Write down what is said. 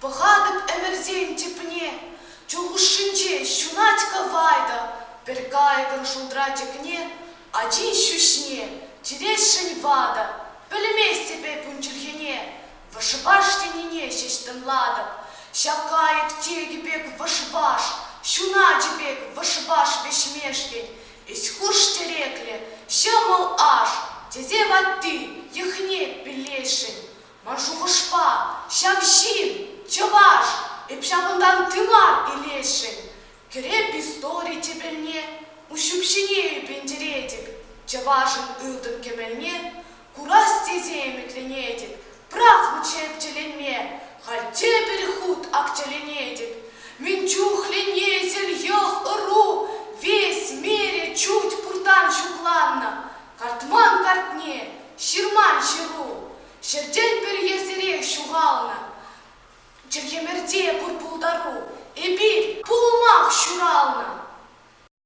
Пӑхатӑп ӗмӗрсен тӗпне, чул хушшинче ҫунать кӑвайта, пӗр кайӑкӑн шултра тӗкне, ачин ҫӳҫне тиресшӗн ватӑ. Пӗлместӗп эп ун чӗлхене, вӑш-ваш тенине ҫеҫ тӑнлатӑп. Ҫак кайӑк текӗ пек вӑш-ваш, ҫуначӗ пек вӑш-ваш вӗҫмешкӗн эс хуш тӗреклӗ, ҫӑмӑл аш, тесе ватти йӑхне пиллесшӗн. Ман шухӑшпа, ҫав ҫын, чӑваш, эп ҫавӑнтан тымар илесшӗн. Кӗреп истори тӗпелне, ҫӳпҫине ӳпӗнтеретӗп, чӑвашӑн ылтӑн кӗмӗлне курас тесе ӗмӗтленетӗп. Прахнӑччӗ эп тӗлӗнме, халь тепӗр хут ак тӗлӗнетӗп. Мӗн чухлӗ несӗл, йӑх, ӑру весь мере чуть пуртан ҫукланнӑ. Картман картне, ҫырман ҫыру, Ҫӗртен пӗр йӗрсӗрех ҫухалнӑ. Чӗлхемӗрте пур пултару, эпир пулмах ҫуралнӑ.